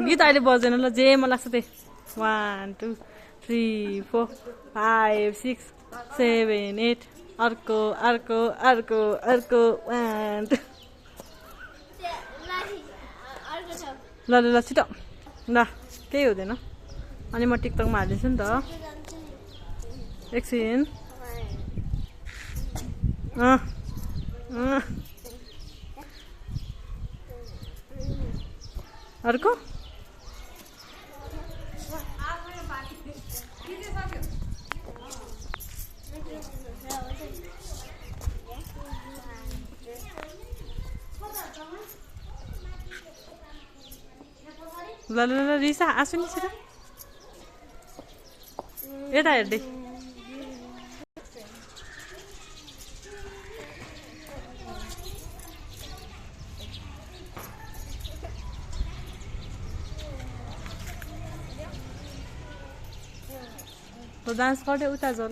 गीत अहिले बज्दैन ल जे मन लाग्छ त्यही 1 2 3 4 5 6 7 8 अर्को अर्को अर्को अर्को 1 2 ल ल ल छिटो ल केही हुँदैन अनि म टिकटकमा हालिदिन्छु नि त एकछिन अर्को ल ल ल रिसा आसु नि छिटो यता हेर्दै डान्स गर्दै उता जाऊ